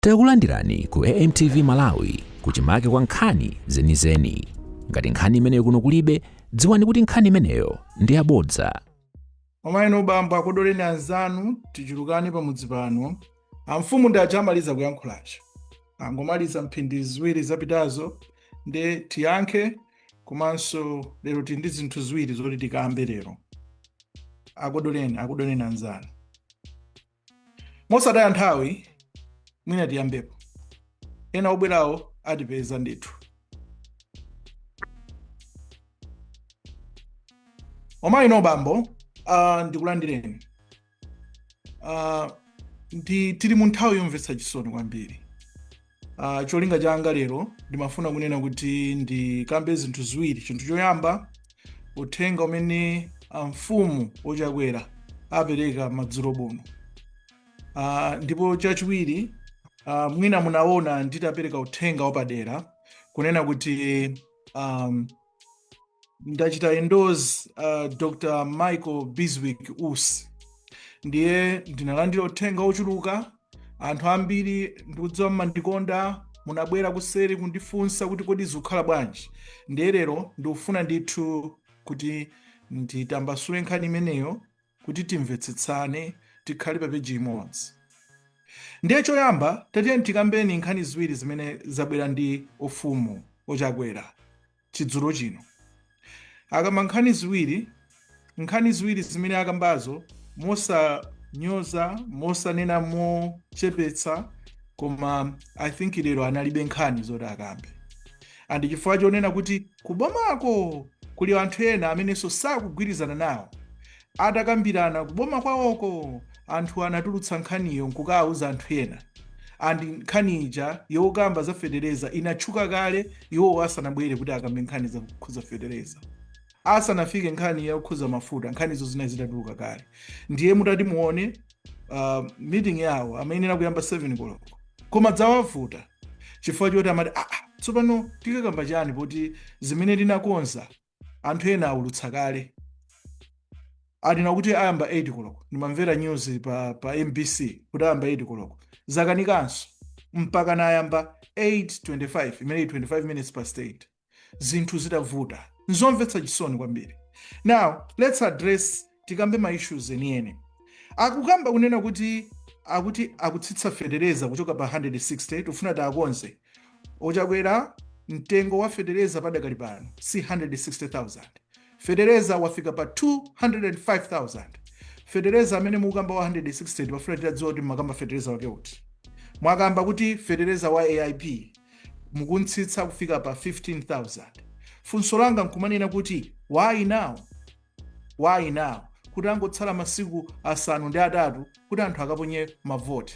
Takulandirani ku AMTV Malawi, kuchimake kwa nkhani zenizeni. Ngati nkhani imeneyo kuno kulibe, dziwani kuti nkhani imeneyo ndi yabodza. Amayi ndi bambo, akodoleni anzanu, tichulukane pamudzi pano. Amfumu ndi aja amaliza kuyankhulacho, angomaliza mphindi 2 zapitazo. Nde tiyankhe, komanso lero tili ndi zinthu ziwiri zoti tikambe lero. Akodoleni, akodoleni anzanu. Mosataya nthawi, mwina tiyambepo, ena obwerawo atipeza ndithu. Amayi ndi bambo, ndikulandireni. Ndi tili mu nthawi yomvetsa chisoni kwambiri. Cholinga changa lero ndimafuna kunena kuti ndikambe zinthu ziwiri. Chinthu choyamba, uthenga umene amfumu oChakwera apereka madzulo buno. Ndipo chachiwiri, mwina munaona nditapereka uthenga wapadera kunena kuti ndachita endorse Dr Michael Bizwick Usi. Ndiye ndinalandira uthenga ochuluka, anthu ambiri ndikudziwa mmandikonda, munabwera kuseri kundifunsa kuti kodi zikukhala bwanji. Ndiye lero ndikufuna ndithu kuti nditambasule nkhani imeneyo kuti timvetsetsane, tikhale pa peji imodzi. Ndiye choyamba, tatiyeni tikambeni nkhani ziwiri zimene zabwera ndi ufumu oChakwera chidzulo chino. Akamba nkhani ziwiri, nkhani ziwiri zimene akambazo, mosanyoza, mosanena mochepetsa, koma I think lero analibe nkhani zoti akambe, and chifukwa chonena kuti kubomako kuli anthu ena amenenso sakugwirizana nawo. Atakambirana kuboma kwawoko, anthu anatulutsa nkhaniyo nkukawuza anthu ena, and nkhani ija yokamba za fetereza inatchuka kale iwowo asanabwere kuti akambe nkhani zakukhuza fetereza. Asanafike nkhani yakukhuza mafuta, nkhanizo zinali zitatuluka kale. Ndiye mutati muone, meeting yawo amayenera kuyamba 7 koloko, koma dzawavuta chifukwa choti amati, "Ah, tsopano tikakamba chani poti zimene tinakonza anthu ena aulutsa kale?" Anena kuti ayamba 8 koloko. Ndimamvera news pa MBC kuti ayamba 8 koloko, zakanikanso mpaka nayamba 8:25, imene 25 minutes past 8, zinthu zitavuta. Nzomvetsa chisoni kwambiri. Now let's address, tikambe ma issues enieni. Akukamba kunena kuti akuti akutsitsa fetereza kuchoka pa 160. Tifuna tiakonze oChakwera, mtengo wa fetereza padakali pano si 160,000. Fetereza wafika pa 205,000. Fetereza amene mukamba wa 160, timafuna titadziwa kuti mmakamba fetereza wake uti. Mwakamba kuti fetereza wa AIP mukuntsitsa kufika pa 15,000. Funso langa nkumanena kuti, why now? Why now, kuti angotsala masiku 8 kuti anthu akaponye mavoti?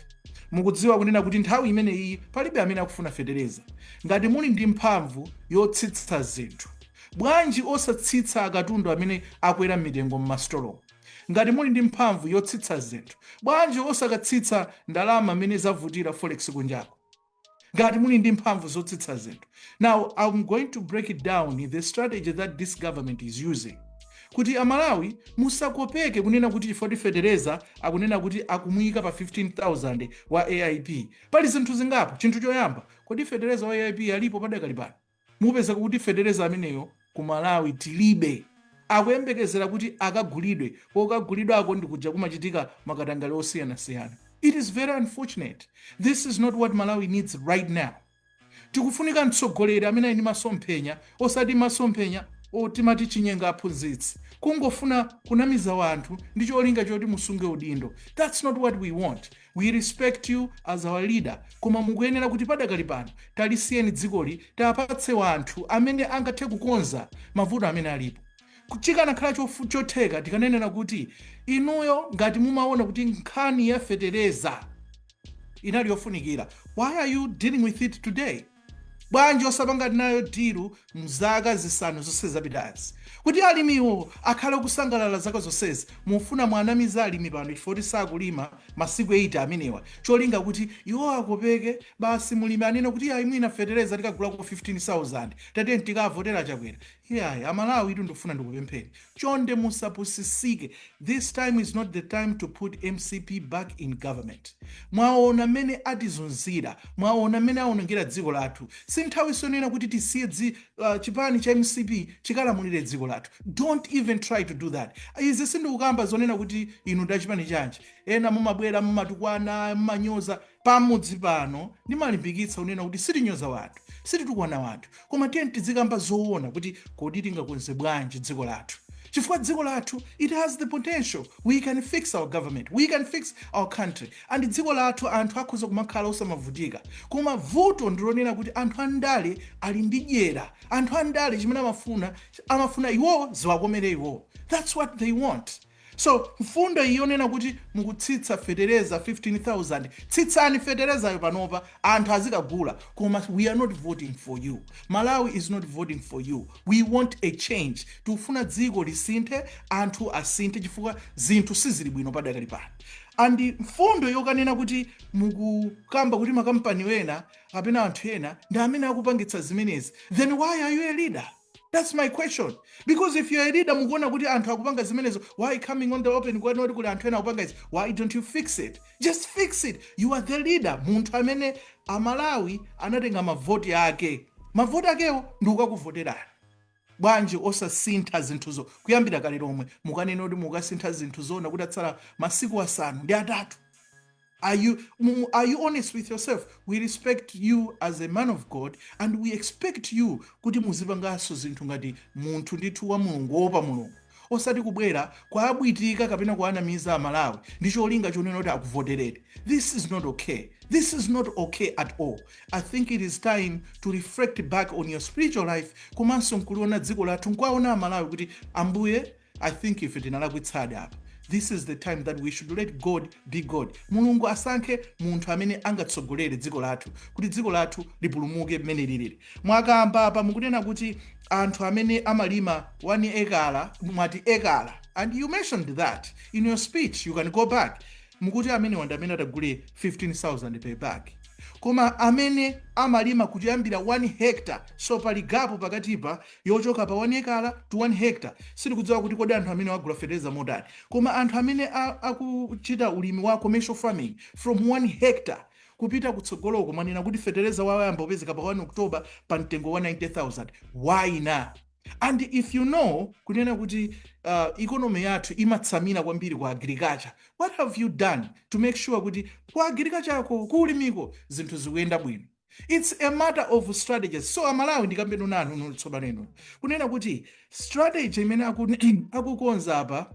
Mukudziwa kunena kuti nthawi imeneyi palibe amene akufuna fetereza. Ngati muli ndi mphamvu yotsitsa zinthu, bwanji osatsitsa akatundu amene akwera mitengo m'masitolomo? Ngati muli ndi mphamvu yotsitsa zinthu, bwanji osakatsitsa ndalama amene zavutira forex kunjako, ngati muli ndi mphamvu zotsitsa zinthu? Now I'm going to break it down, the strategy that this government is using, kuti Amalawi musakopeke kunena kuti chifukwa fetereza akunena kuti akumuyika pa 15,000 wa AIP. Pali zinthu zingapo. Chinthu choyamba, kodi fetereza wa AIP alipo padakali pano? Mupezeka kuti fetereza ameneyo ku Malawi tilibe, akuyembekezera kuti akagulidwe. Kokagulidwako ndikuja kumachitika makatangale osiyanasiyana. It is very unfortunate. This is not what Malawi needs right now. Tikufunika mtsogoleri amene ali ndi masomphenya, osati masomphenya otimati chinyenga aphunzitsi, kungofuna kunamiza wanthu ndi cholinga choti musunge udindo. That's not what we want. We respect you as our leader, koma mukuyenera kuti padakali pano talisiyeni dzikoli, tapatse wanthu amene angathe kukonza mavuto amene alipo. Chikanakhala chotheka, tikanenera kuti inuyo ngati mumaona kuti nkhani ya fetereza inali yofunikira, why are you dealing with it today? Bwanji osapanga nayo deal mzaka 5 zonse zapitazi, kuti alimiwo akhale kusangalala zaka zonsezi? Mufuna mwanamiza alimi pano chifukwa kuti sakulima masiku 8 amenewa, cholinga kuti iwo akopeke basi. Mulimi anene kuti, "Ayi, mwina fetereza tikagulako 15,000, tatiye tikavotera Chakwera." Iyayi, Amalawi, itu ndikufuna ndikupempheni, chonde musapusisike. This time is not the time to put MCP back in government. Mwaona mmene atizunzira, mwaona mmene aonongera dziko lathu. Si nthawi sonena kuti tisiye chipani cha MCP chikalamulire dziko lathu. Don't even try to do that. Izi sindikukamba zonena kuti inu nda chipani chanji. Ena mumabwera, mumatukwana, mumanyoza. Pamudzi pano ndimalimbikitsa kunena kuti sitinyoza wanthu, sititukwana wanthu, koma tiye tizikamba zoona kuti kodi tingakonze bwanji dziko lathu, chifukwa dziko lathu, it has the potential. We can fix our government, we can fix our country, and dziko lathu anthu akhoza kumakhala osamavutika. Koma vuto ndilonena kuti anthu andale ali ndi dyera. Anthu andale chimene amafuna, amafuna iwo ziwakomere iwo. That's what they want. So mfundo iyonena kuti mukutsitsa fetereza 15,000, tsitsani feterezayo panopa, anthu azikagula, koma we are not voting for you. Malawi is not voting for you. We want a change. Tikufuna dziko lisinthe, anthu asinthe, chifukwa zinthu sizili bwino padakali pano. And mfundo yokanena kuti mukukamba kuti makampani ena kapena anthu ena ndi amene akupangitsa zimenezi, then why are you a leader? That's my question. Because if you're a leader, mukuona kuti anthu akupanga zimenezo, why coming on the open kuona kuti kuli anthu ena akupanga izi? Why don't you fix it? Just fix it. You are the leader. Munthu amene Amalawi anatenga mavoti ake. Mavoti akewo ndi kukakuvoterani. Bwanji osasintha zinthuzo kuyambira kale lomwe? Mukanena kuti mukasintha zinthu zona kuti atsala masiku 8. Are you honest with yourself? We respect you as a man of God and we expect you kuti muzipanganso zinthu ngati munthu ndithu wa Mulungu, woopa Mulungu, osati kubwera kwaabwitika kapena kuanamiza Amalawi ndi cholinga chonena kuti akuvoterere. This is not okay. This is not okay at all. I think it is time to reflect back on your spiritual life, komanso nkuliona dziko lathu, nkuwaona Amalawi kuti, Ambuye, I think ife tinalakwitsadi apa. This is the time that we should let God be God. Mulungu asankhe munthu amene angatsogolere dziko lathu kuti dziko lathu lipulumuke mmene lilili. Mwakamba apa, mukunena kuti anthu amene amalima 1 ekala, mwati ekala, and you mentioned that in your speech, you can go back. Mukuti amene wanda amene atagule 15,000 per bag, koma amene amalima kuyambira 1 hectare, so pali gap pakatipa yochoka pa 1 ekala to 1 hectare. Sitikudziwa kuti kodi anthu amene wagula fetereza motani, koma anthu amene akuchita ulimi wa commercial farming from 1 hectare kupita kutsogoloko, manena kuti fetereza wayamba kupezeka pa 1 October pa mtengo wa 90,000. Why now? And if you know kunena kuti economy yathu imatsamira kwambiri ku agriculture, what have you done to make sure kuti ku agriculture ko, ku ulimiko, zinthu zikuyenda bwino? It's a matter of strategies. So Amalawi, ndikambeno nanu inu tsopano ino kunena kuti strategy imene akukonza apa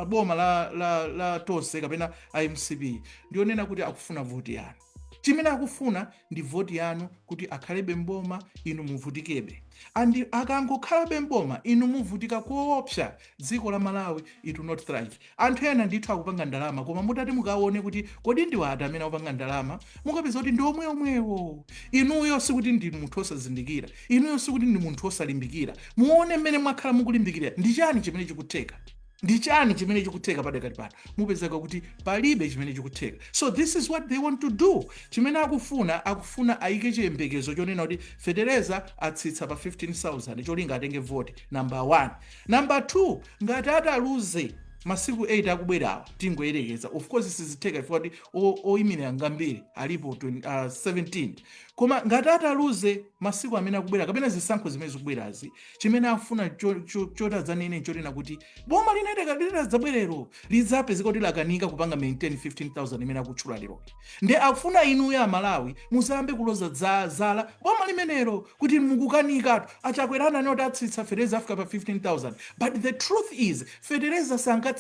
boma la Tonse kapena IMCP ndionena kuti akufuna voti yanu. Chimene akufuna ndi voti yanu kuti akhalebe mboma, inu muvutikebe. And akangokhalabe mboma, inu muvutika koopsa. Dziko la Malawi, it will not thrive. Anthu ena ndithu akupanga ndalama, koma mutati mukaone kuti kodi ndi wati amene akupanga ndalama, mukapeza kuti ndi omweomwewo. Inuyo sikuti ndi munthu osazindikira, inuyo sikuti ndi munthu osalimbikira. Muone mmene mwakhala mukulimbikira, ndi chani chimene chikutheka? Ndi chani chimene chikutheka padakali pano? Mupezeka kuti palibe chimene chikutheka. So this is what they want to do. Chimene akufuna, akufuna ayike chiyembekezo chonena kuti fetereza atsitsa pa 15,000, cholinga atenge vote, number 1. Number 2, ngati ataluze masiku 8 akubwerawa, tingoyerekeza, of course sizitheka chifukwa kuti oyimirira ngambiri alipo 20, 17, koma ngati ataluze masiku amene akubwera kapena zisankho zimene zikubwerazi, chimene afuna choti adzanene nchonena kuti boma linateka litadzabwerero lidzapezeka kuti lakanika kupanga maintain 15,000 imene akutchula leroyi. Nde akufuna inuyo Amalawi muzayambe kuloza zala boma limenelo kuti mukukanikatu, Achakwera ananena kuti atsitsa fetereza, afika pa 15,000. But the truth is, fetereza sangatsike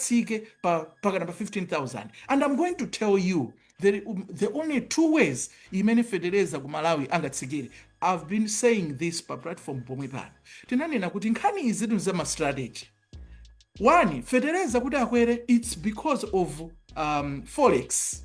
pakana pa 15,000. And I'm going to tell you the only two ways imene fetereza ku Malawi angatsikire. I've been saying this pa platform pomwe pano. Tinanena kuti nkhani izi za ma strategy. One, fetereza kuti akwere, it's because of forex.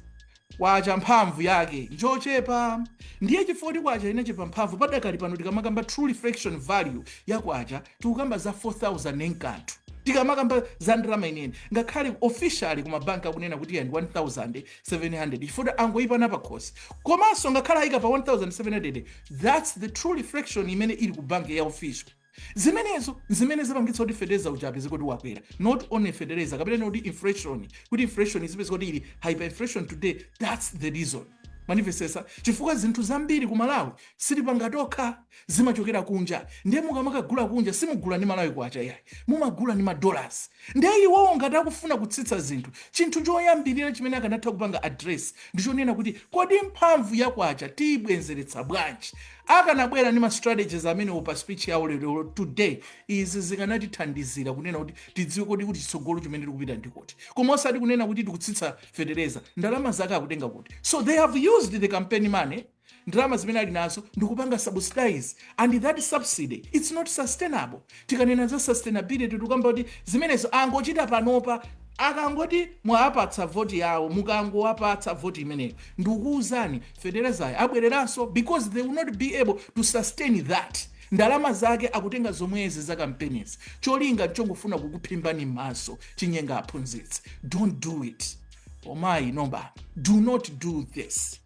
Kwacha mphamvu yake njochepa. Ndiye chifukwa kuti kwacha inachepa mphamvu, padakali pano tikamakamba true reflection value ya kwacha, tikukamba za 4000 nenkanthu. Tikamakamba za ndalama inene, ngakhale officially kumabanki akunena kuti ndi 1700, chifukwa angoyipana pakhosi, komanso ngakhale ayika pa 1700, that's the true reflection imene ili ku banki ya official. Zimenezo zimene zipangitsa kuti fetereza uja apeze kuti wakwera. Not only fetereza, kapena kuti inflation, kuti inflation izipeza kuti ili hyperinflation today, that's the reason. Manifesesa chifukwa zinthu zambiri ku Malawi sitipanga tokha, zimachokera kunja. Ndiye mukamakagula kunja, simugula ndi Malawi kwacha yayi, mumagula ndi madollars. Ndiye iwowo ngati akufuna kutsitsa zinthu, chinthu choyambirira chimene akanatha kupanga address ndichonena kuti, kodi mphamvu ya kwacha tiyibwezeretsa bwanji? Akanabwera ndi ma strategies amenewo pa speech yawo lero today, izi zikanatithandizira kunena kuti tidziwe kodi kuti chitsogolo chimene tikupita ndikuti, koma osati kunena kuti tikutsitsa fetereza. Ndalama zake akutenga kuti? So they have used the campaign money, ndalama zimene ali nazo, ndikupanga subsidize, and that subsidy, it's not sustainable. Tikanena za sustainability, tikamba kuti zimenezo angochita panopa. Akangoti mwawapatsa voti yawo, mukangowapatsa voti imeneyo, ndikukuwuzani, feterezayo abwereranso, because they will not be able to sustain that. Ndalama zake akutenga zomwezi za kampenizi, cholinga chongofuna kukuphimbani m'maso. Chinyenga aphunzitsi. Don't do it. Omayi nomba, do not do this.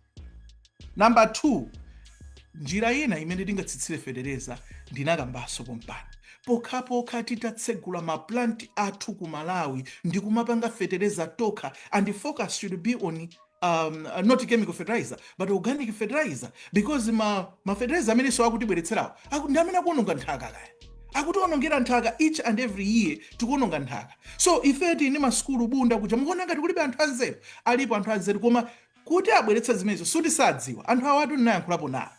Number two, njira ina imene tingatsitsire fetereza, ndinakambanso pompano, pokhapokha titatsegula maplanti athu ku Malawi ndi kumapanga fetereza tokha, and the focus should be on not chemical fertilizer but organic fertilizer, because ma fertilizer amene so akutibweretserawo ndi amene akuononga nthaka. Kaya akutionongera nthaka, each and every year tikuononga nthaka. So ife tili ndi masukulu Bunda kuja, mukuona ngati kulibe anthu anzeru? Alipo anthu anzeru, koma kuti abweretse zimenezo, suti sadziwa. Anthu awatu ndinayankhulapo nawo,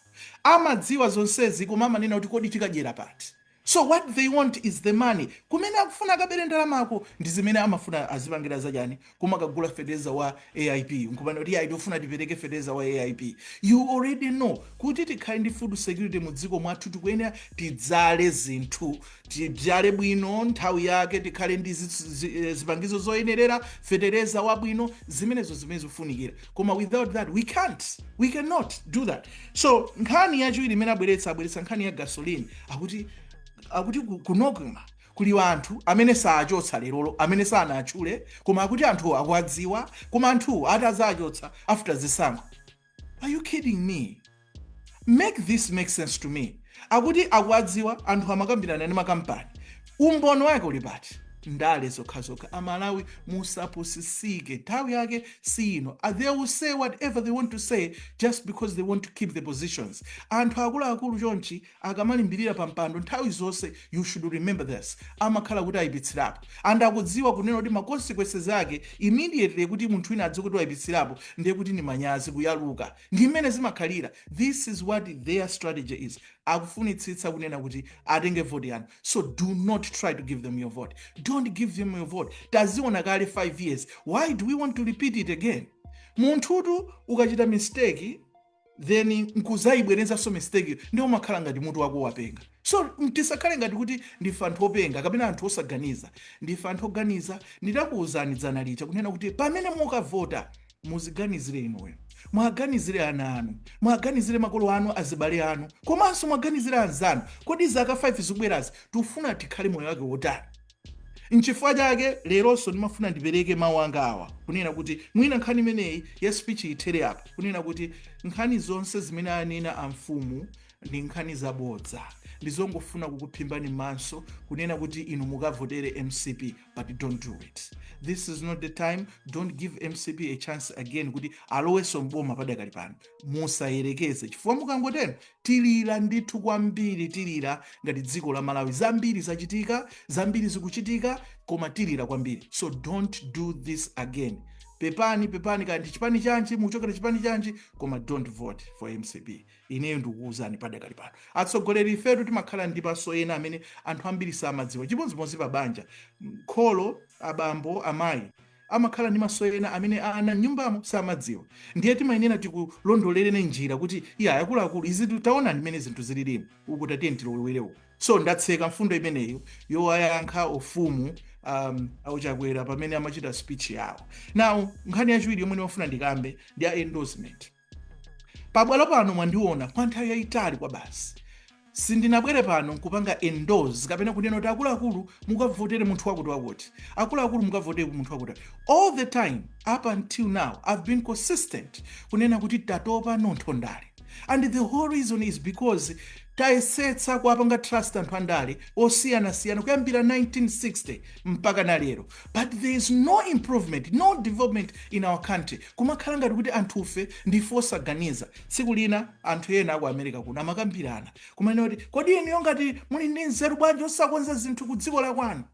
amadziwa zonsezi, koma amanena kuti, kodi tikadyera pati? So what they want is the money. Kumene akufuna akabere ndalamako ndi zimene amafuna azipangira zachani, kumakagula fetereza wa AIP, nkumana kuti ayi, tikufuna tipereke fetereza wa AIP. You already know kuti tikhale ndi food security mu dziko mwathu, tikuyenera tidzale zinthu, tidzale bwino nthawi yake, tikhale ndi zipangizo zoyenerera, fetereza wabwino, zimenezo zimene zikufunikira. Koma without that we can't, we cannot do that. So nkhani yachiwiri imene abweretsa nkhani ya gasoline. Akuti ku NOCMA kuli anthu amene saachotsa lerolo, amene sanatchule, koma akuti anthuwo akuwadziwa, koma anthuwo atazachotsa after zisankho. Are you kidding me? Make this make sense to me. Akuti akuwadziwa anthu, amakambirana ndi makampani. Umboni wake uli pati? Ndale zokhazokha. Amalawi, musapusisike, nthawi yake si ino. They will say whatever they want to say just because they want to keep the positions. Anthu akuluakulu chonchi akamalimbirira pa mpando, nthawi zonse you should remember this, amakhala kuti ayipitsirapo, and akudziwa kunena kuti ma consequences ake immediately, kuti munthu wina adziwe kuti wayipitsirapo, ndiye kuti ni manyazi, kuyaluka. Ndi mmene zimakhalira. This is what their strategy is. Akufunitsitsa kunena kuti atenge vote yanu. So do not try to give them your vote. Don't give them your vote. Taziona kale 5 years. Why do we want to repeat it again? Munthutu ukachita mistake, then nkuzayibwerezanso mistake, ndi umakhala ngati mutu wako wapenga. So tisakhale ngati kuti ndife anthu openga kapena anthu osaganiza. Ndife anthu oganiza. Nditakuwuzani dzana lija kunena kuti pamene mukavota, muziganizire inuyo, mwaganizire ana anu, mwaganizire makolo anu, azibale anu, komanso mwaganizire anzanu. Kodi zaka 5 zikubwerazi tikufuna tikhale moyo wake wotani? Nchifukwa chake leronso ndimafuna ndipereke mawu anga awa, kunena kuti mwina nkhani imeneyi ya speech ithere apa, kunena kuti nkhani zonse zimene anena amfumu ndi nkhani zabodza, ndizongofuna kukuphimbani maso, kunena kuti inu mukavotere MCP. But don't do it. This is not the time. Don't give MCP a chance again kuti alowenso mboma padakali pano. Musayerekeze, chifukwa mukangotero tilira ndithu kwambiri, tilira ngati dziko la Malawi. Zambiri zachitika, zambiri zikuchitika, koma tilira kwambiri. So don't do this again. Pepani, pepani, kandi chipani chanji mukuchokera, chipani chanji, koma don't vote for MCP. Ineyo ndikukuwuzani padakali pano. Atsogoleri ifetu timakhala ndi maso ena amene anthu ambiri samadziwa. Chimodzimodzi pa banja, kholo, abambo, amayi amakhala ndi maso ena amene ana mnyumbamo samadziwa. Ndiye timayenera tikulondolerene njira kuti iya, akuluakulu, izi taona ndimene zinthu zililimu uku, tatiye tilowere uku. So ndatseka mfundo imeneyo yowayankha ufumu auchakwera pamene amachita speech yawo. Now, nkhani yachiwiri yomwe ndimafuna ndikambe ndi ya endorsement. Pabwalo pano mwandiona kwa nthawi yayitali kwa basi, sindinabwere pano nkupanga endorse kapena kunena kuti, akuluakulu, mukavotere munthu wakuti wakuti, akuluakulu, mukavotere munthu wakuti. All the time up until now I've been consistent kunena kuti tatopa nontho ndale. And the whole reason is because tayesetsa kuwapanga trust anthu andale osiyanasiyana kuyambira 1960 mpaka na lero, but there is no improvement, no development in our country. Kumakhala ngati kuti anthufe ndife osaganiza. Tsiku lina anthu ena aku America kuno amakambirana kumanena kuti, "Kodi inuyo ngati muli ndi nzeru, bwanji osakonza zinthu ku dziko la kwanu?"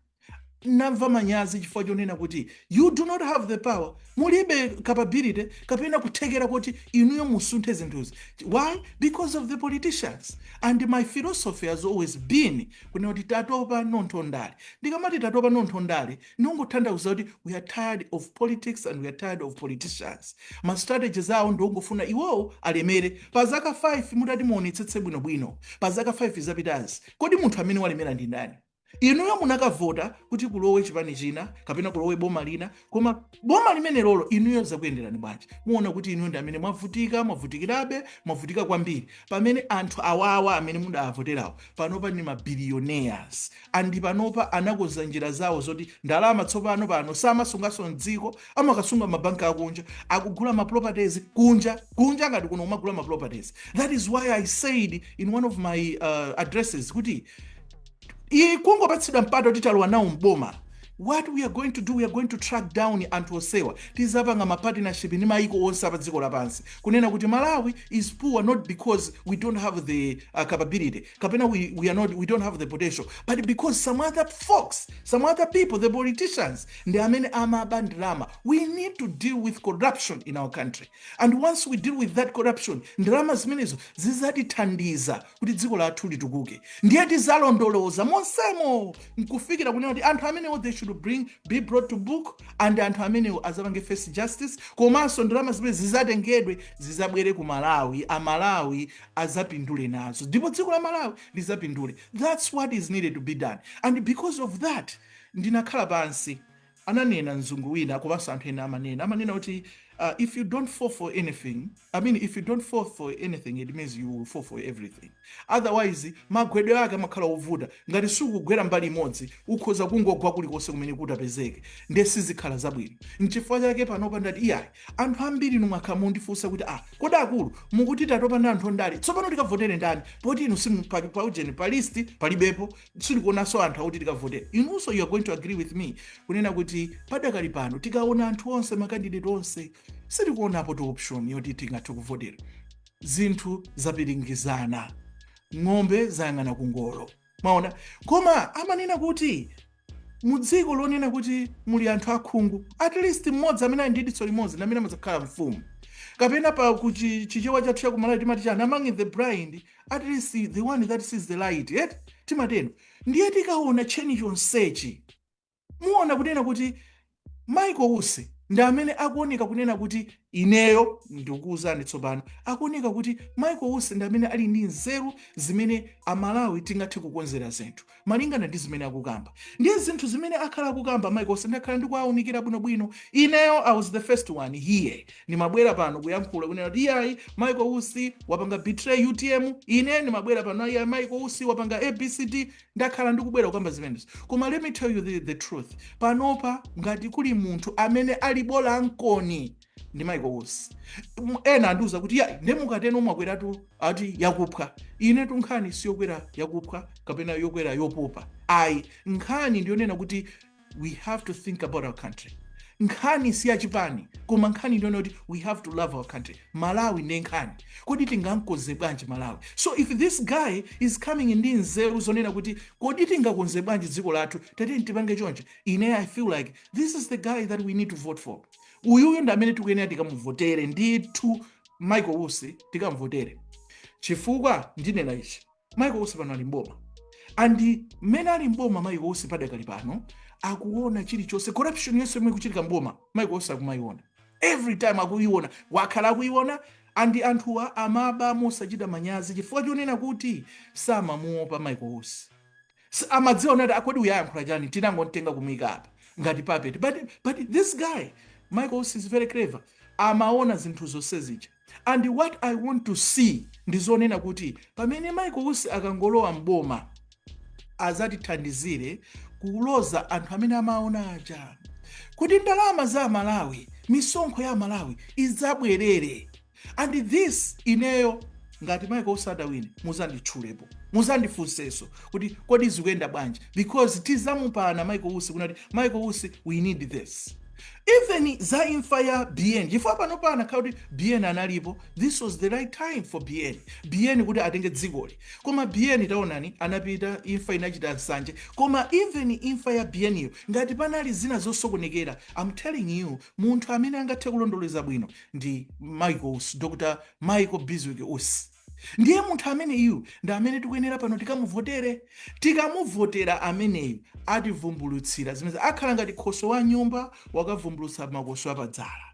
Namva manyazi chifukwa chonena kuti you do not have the power, mulibe capability kapena kuthekera kuti inuyo musunthe zinthuzi. Why? Because of the politicians. And my philosophy has always been kunena kuti tatopa nontho ndale. Ndikamati tatopa nontho ndale, ndingotanthauza kuti we are tired of politics and we are tired of politicians. Ma strategies awo ndiongofuna iwowo alemere pa zaka 5. Mutati muonetsetse bwinobwino, pa zaka 5 zapitazi, kodi munthu amene walemera ndi ndani? Inuyo munakavota kuti kulowe chipani china kapena kulowe boma lina, koma boma limene lolo inuyo zakuyenderani bwanji? Muona kuti inuyo ndi amene mwavutika, mwavutikirabe, mwavutika kwambiri, pamene anthu awawa amene mudawavoterawo panopa ndi mabillionaires. And panopa anakonza njira zawo zoti ndalama tsopano pano samasunganso mdziko, amakasunga mabanki akunja, akugula ma properties kunja. Kunja ngati kuno umagula ma properties. That is why I said in one of my addresses kuti iyi kungopatsidwa mpata kuti talowa nawo mboma, what we are going to do, we are going to track down anthu osewa. Tizapanga ma partnership ndi maiko onse apa dziko lapansi kunena kuti Malawi is poor not because we don't have the capability kapena we, are not, we don't have the potential, but because some other folks, some other people, the politicians, ndi amene amaba ndalama. We need to deal with corruption in our country, and once we deal with that corruption, ndalama zimenezo zizatithandiza kuti dziko lathu litukuke. Ndiye tizalondoloza monsemo nkufikira kunena kuti anthu amenewo, they should be brought to book, and anthu amenewo azapange face justice. Komanso ndalama zimene zizatengedwe zizabwere ku Malawi, Amalawi azapindule nazo, ndipo dziko la Malawi lizapindule. That's what is needed to be done. And because of that, ndinakhala pansi. Ananena mzungu wina, komanso anthu ena amanena kuti if you don't fall for anything, I mean, if you don't fall for anything, it means you will fall for everything. Otherwise magwedwe ake amakhala ovuta. Ngati sukugwera mbali imodzi, ukhoza kungogwa kulikonse kumene kutapezeke, ndiye sizikhala zabwino. Nchifukwa chake panopa ndati iyayi. Anthu ambiri inu mwakhala mundifunsa kuti, "Ah, kodi akulu, mukuti tatopa ndi anthu ondale, tsopano tikavotere ndani, poti inu simu pa ujeni, pa list palibepo, silikuonanso anthu akuti tikavotere?" Inunso you are going to agree with me kunena kuti padakali pano tikaona anthu onse, makandidate onse, sitikuonapo ti option yoti tingathe kuvotera. Zinthu zapiringizana, ng'ombe zayang'ana kungolo, maona. Koma amanena kuti mu dziko lonena kuti muli anthu akhungu, at least mmodzi amene ali ndi diso limodzi ndi amene amadzakhala mfumu. Kapena pa kuchi Chichewa chathu chakumalawi timati chani? Among the blind, at least the one that sees the light, yet timateno. Ndiye tikaona cheni chonsechi, muona kunena kuti Michael Usi ndi amene akuoneka kunena kuti, ineyo ndikukuwuzani tsopano, akuoneka kuti Michael Usi ndi amene ali ndi nzeru zimene Amalawi tingathe kukonzera zinthu malingana ndi zimene akukamba. Ndiye zinthu zimene akhala akukamba Michael Usi, ndakhala ndikuawunikira bwinobwino. Ineyo I was the first one here, ndimabwera pano kuyankhula kunena kuti iyayi, Michael Usi wapanga betray UTM. Ine ndimabwera pano, iyayi, Michael Usi wapanga ABCD. Ndakhala ndikubwera kukamba zimenezo. Koma let me tell you the truth, panopa ngati kuli munthu amene ali bola mkoni ndi Michael Usi. Ena andiuza kuti ya, ndemukateno mwakweratu ati yakuphwa. Ine tunkhani siyokwera yakuphwa kapena yokwera yopopa, ayi. Nkhani ndiyonena kuti we have to think about our country. Nkhani si yachipani, koma nkhani ndiyonena kuti we have to love our country. Malawi ndi nkhani, kodi tingamkonze bwanji Malawi? So if this guy is coming ndi nzeru zonena kuti kodi tingakonze bwanji dziko lathu, tatiyeni tipange chonchi, ine I feel like this is the guy that we need to vote for. Uyuyu ndi amene tikuyenera tikamuvotere ndithu. Michael Usi tikamvotere, chifukwa ndinena ichi: Michael Usi pano ali mboma, and mmene ali mboma Michael Usi padakali pano, akuona chilichonse. Corruption yonse yomwe ikuchitika mboma, Michael Usi akumayiona every time, akuiona, wakhala akuiona. And anthuwa amaba mosachita manyazi chifukwa chonena kuti samamuopa Michael Usi. Amadziwa nati akodi uyayankhula chani, tinangotenga kumuyika apa ngati puppet. But this guy Michael Usi is very clever, amaona zinthu zonse zija. And what I want to see ndi zonena kuti pamene Michael Usi akangolowa mboma, azatithandizire kuloza anthu amene amaona aja kuti ndalama za Malawi, misonkho ya Malawi idzabwerere. And this ineyo Ngati Michael Usi adawine, muzanditchulepo, muzandifunsenso kuti kodi zikuyenda bwanji, because tizamupana Michael Usi kunati, "Michael Usi, we need this." Even za imfa ya BN, chifukwa pano pana khala kuti BN analipo, this was the right time for BN kuti atenge dzikoli. Koma BN, taonani, anapita, imfa inachita nsanje. Koma even imfa ya BN iyo, ngati panali zina zosokonekera, I'm telling you, munthu amene angathe kulondoleza bwino ndi Michael Usi, Dr Michael Bizwick Usi. Ndiye munthu amene iyu ndi amene tikuyenera pano tikamuvotere. Tikamuvotera ameneyu, ativumbulutsira zimene akhala ngati khoso wa nyumba wakavumbulutsa makoso apadzala.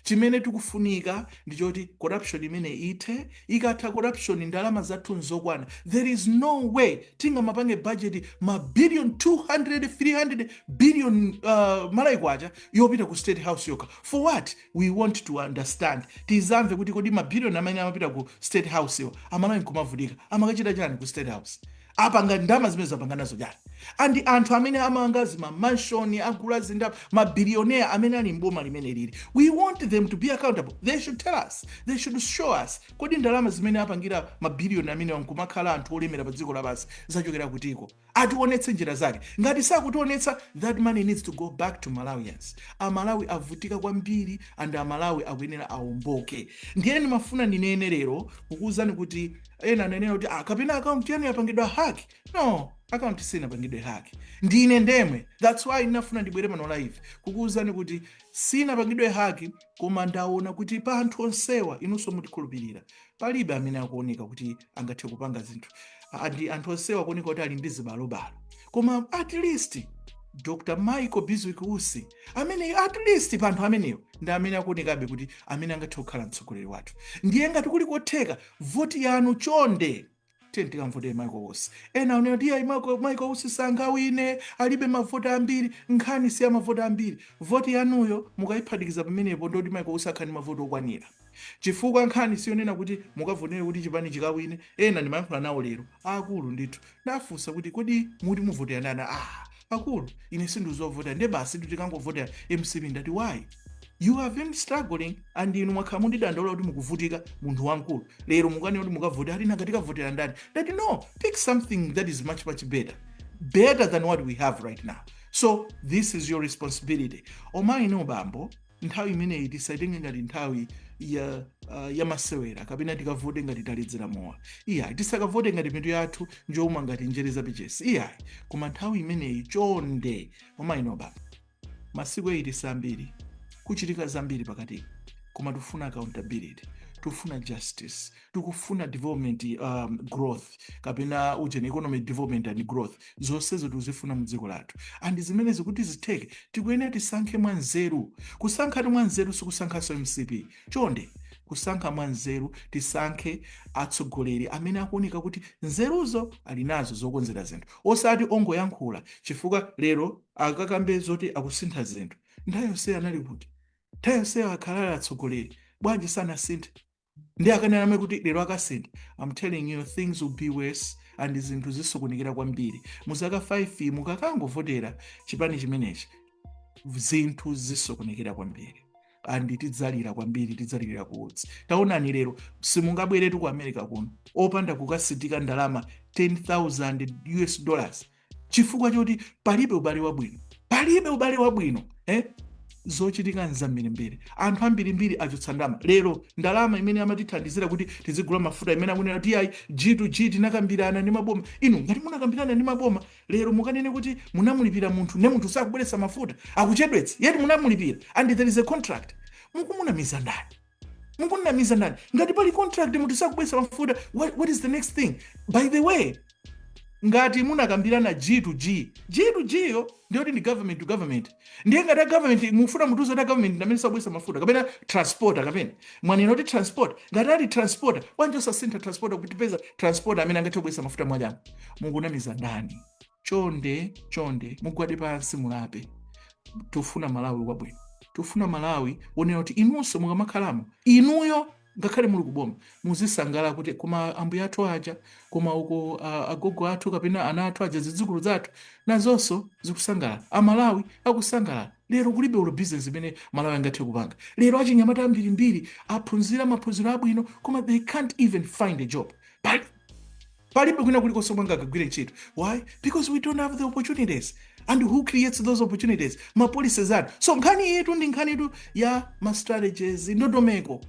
Chimene tikufunika ndichoti corruption imene ithe. Ikatha corruption, ndalama zathu nzokwana. There is no way tingamapange budget ma billion 200, 300 billion Malawi kwacha yopita ku State House yokha. For what? We want to understand, tizamve kuti kodi mabiliyoni amene amapita ku State House iwo, Amalawi nkumavutika, amakachita chani ku State House? Apanga ndalama zimene zapanga nazo chani? And anthu amene amanga zima mansion, agula zinda, ma billionaire amene ali mboma limene lili, we want them to be accountable. They should tell us, they should show us, kodi ndalama zimene apangira mabiliyoni amene nkumakhala anthu olemera pa dziko lapansi zachokera kutiko? Ationetse njira zake. Ngati sakutionetsa, that money needs to go back to Malawians. Amalawi avutika kwambiri and Amalawi akuyenera awomboke. Ndiye ndimafuna ndinene lero kukuwuzani kuti ena anenera kuti, "Ah, kapena akaunti yanu yapangidwa hack." No, akaunti sinapangidwe hack, ndine ndemwe. That's why ndinafuna ndibwere pano live kukuwuzani kuti sinapangidwe hack. Koma ndaona kuti pa anthu onsewa, inunso mutikhulupirira, palibe amene akuoneka kuti angathe kupanga zinthu. Andi anthu onsewa akuoneka kuti ali ndi zibalobalo, koma at least Dr Michael Bizwick Usi amene, at least pa anthu amenewo, ndi amene akuonekabe kuti amene angathe kukhala mtsogoleri wathu. Ndiye ngati kuli kotheka, voti yanu chonde, tiye tikamvotere Michael Usi. Ena aonera kuti iyayi, Michael Usi sangawine, alibe mavoti ambiri. Nkhani si ya mavoti ambiri. Voti yanuyo mukayiphatikiza pamenepo, ndoti Michael Usi akhale ndi mavoti okwanira, chifukwa nkhani siyonena kuti mukavotere kuti chipani chikawine. Ena ndimayankhula nawo lero, akulu ndithu, ndafunsa kuti, "Kodi muti muvotera ndani?" "Ah, akulu, ine sindizovotera, ndiye basi tikangovotera MCP." Ndati, "Why? You have been struggling and inu mwakhala mundidandaula kuti mukuvutika. Munthu wamkulu, lero mukanena kuti mukavotera ati nanga tikavotera ndani?" Ndati, "No, pick something that is much, much better, better than what we have right now." So this is your responsibility, omayi no bambo. Nthawi imeneyi tisaitenge ngati nthawi ya masewera, kapena tikavote ngati taledzera mowa, iyayi. Tisakavote ngati mitu yathu njowuma ngati njere zapichesi, iyayi. Koma nthawi imeneyi chonde, omayi no bambo, masiku 8 sambiri, kuchitika zambiri pakati, koma tikufuna accountability, tikufuna justice, tikufuna development, growth, kapena ujeni economic development and growth. Zonsezo tikuzifuna mu dziko lathu, and zimenezi kuti zitheke, tikuyenera tisankhe mwanzeru. Kusankhatu mwanzeru sikusankhanso MCP. Chonde, kusankha mwanzeru, tisankhe atsogoleri amene akuoneka kuti nzeruzo ali nazo zokonzera zinthu, osati ongoyankhula, chifukwa lero akakambe zoti akusintha zinthu. Nthawi yonseyo anali kuti? Nthawi yonseyo akhalali atsogoleri, bwanji sanasinthe? Ndi akanena kuti lero akasintha, I'm telling you, things will be worse and zinthu zisokonekera kwambiri. Mu zaka 5 mukakangovotera chipani chimenechi, zinthu zisokonekera kwambiri and tidzalira kwambiri, tidzalira kuutsi. Taonani lero, simungabweretu ku America kuno opanda kukasitika ndalama 10,000 US dollars, chifukwa choti palibe ubale wabwino, palibe ubale wabwino, eh? Zochitika nzambirimbiri, anthu ambirimbiri achotsa ndalama lero. Ndalama imene amatithandizira kuti tizigula mafuta, imene akunena kuti ayi, G2G, tinakambirana ndi maboma. Inu ngati munakambirana ndi maboma, lero mukanene kuti munamulipira munthu, ne munthu sakubweretsa mafuta, akuchedwetsa, yeti munamulipira and there is a contract, mukumunamiza ndani? Mukunamiza ndani? Ngati pali contract, munthu sakubweretsa mafuta, what is the next thing? By the way, ngati munakambirana G to G, G to G yo ndiyoti ndi government to government. Ndiye ngati a government, mufuna mutiuze kuti a government ndi amene sakubweretsa mafuta, kapena transporter, kapena mwanena kuti transport? Ngati ali transporter, bwanji osasintha transporter kuti tipeza transporter amene angathe kubweretsa mafuta mwachangu? Mukunamiza ndani? Chonde, chonde, mugwade pansi, mulape. Tufuna Malawi wabwino, tufuna Malawi wonena kuti inunso mukamakhalamo, inuyo ngakhale muli kuboma, muzisangala kuti koma ambuye athu aja, koma uko agogo athu kapena ana athu aja, zidzukulu zathu nazonso zikusangalala, Amalawi akusangalala. Lero kulibe olo business imene Malawi angathe kupanga. Lero achinyamata ambirimbiri aphunzira maphunziro abwino, koma they can't even find a job. Palibe kwina kulikonse komwe angakagwire ntchito. Why? Because we don't have the opportunities. And who creates those opportunities? Ma policies athu. So nkhani yetu ndi nkhani yetu ya ma strategies, ndondomeko,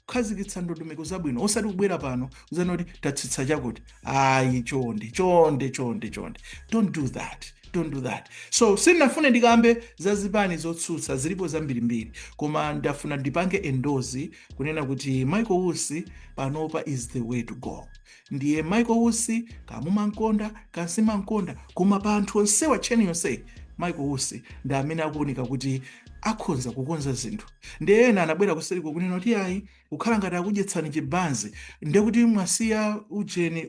kukhazikitsa ndondomeko zabwino, osati kubwera pano uzanoti tatsitsa chakuti. Ayi, chonde, chonde, chonde, chonde, don't do that, don't do that. So sindinafune ndikambe za zipani zotsutsa, zilipo zambirimbiri, koma ndafuna ndipange endorse kunena kuti Michael Usi panopa is the way to go. Ndiye Michael Usi, kamumankonda kasimankonda, koma pa anthu onsewa, cheni yonse, Michael Usi ndi amene akuoneka kuti akhonza kukonza zinthu. Ndiye ena anabwera kuseriko kunena kuti ayi, kukhala ngati akudyetsani chibanzi, ndekuti mwasiya ujeni,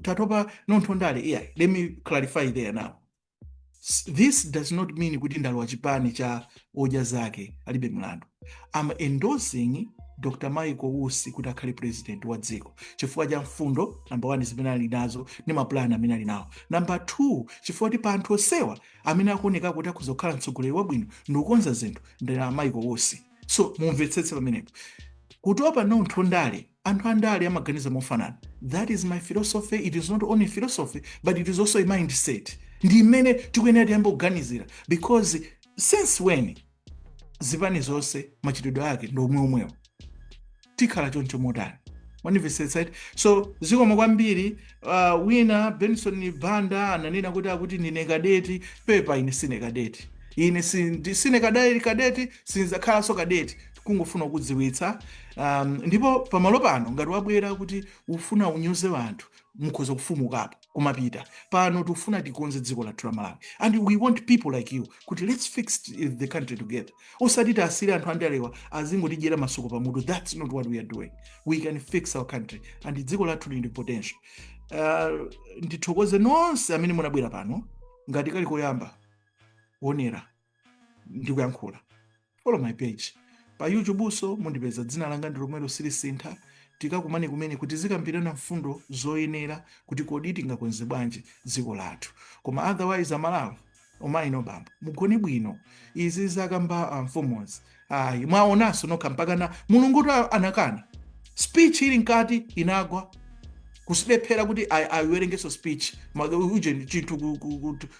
tatopa nontho ndale. Iyayi, let me clarify there now. This does not mean kuti ndalowa chipani cha Odya Zake Alibe Mlandu. I'm endorsing Dr Michael Usi kuti akhale president wa dziko chifukwa cha mfundo, number one, zimene ali nazo ndi mapulani amene ali nawo. Number two, chifukwa kuti pa anthu onsewa amene akuoneka kuti akhoza kukhala mtsogoleri wabwino ndi kukonza zinthu ndi a Michael Usi. So mumvetsetse pamenepo. Kutopa nontho ndale, anthu andale amaganiza mofanana. That is my philosophy. It is not only philosophy, but it is also a mindset. Ndi imene tikuyenera tiyambe kuganizira, because since when zipani zonse machitidwe ake ndi omweomwewo? Tikhala choncho motani? Mwandimvetsetsa iti? So zikomo kwambiri. Wina Benson Banda ananena kuti akuti ndine kadeti. Pepa, ine sine kadeti, ine sine kadeti, sindidzakhalanso kadeti. Kungofuna kudziwitsa. Ndipo pamalo pano ngati wabwera kuti ufuna unyoze wanthu, mukhoza kufumukapo kumapita. Pano tikufuna tikonze dziko lathu la Malawi, and we want people like you kuti let's fix the country together, osati tiasire anthu andalewa azingotidyera masuku pamutu. That's not what we are doing. We can fix our country, and dziko lathu lili ndi potential. Ndithokoze nonse amene munabwera pano. Ngati kali koyamba kuonera ndikuyankhula, follow my page pa YouTube, so mundipeza. Dzina langa ndi lomwelo, silisintha. Tikakumane kumene kuti zikambirana mfundo zoyenera kuti kodi tingakonze bwanji dziko lathu. Koma otherwise, Amalawi, omayi, bambo, mugone bwino. Izi zakamba mfumuzi, ayi, mwaonanso nokha, mpakana Mulungutu anakana. Speech ili mkati inagwa, kusilephera kuti ayiwerengeso speech. Uje chinthu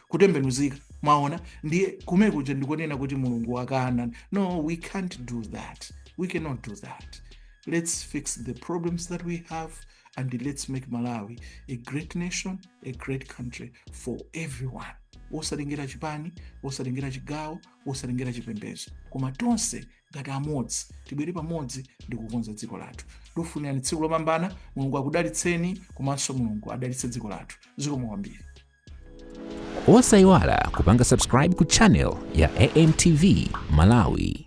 kutembenuzika. Mwaona? Ndiye kumene kuja ndikunena kuti Mulungu akana. No, we can't do that, we cannot do that. Let's fix the problems that we have and let's make Malawi a great nation, a great country for everyone, osatengera chipani, osatengera chigawo, osatengera chipembedzo, koma tonse ngati amodzi tibwere pamodzi ndi kukonza dziko lathu. Ndikufunirani tsiku lopambana. Mulungu akudalitseni, komanso Mulungu adalitse dziko lathu. Zikomo kwambiri. Osayiwala kupanga subscribe ku channel ya AMTV Malawi.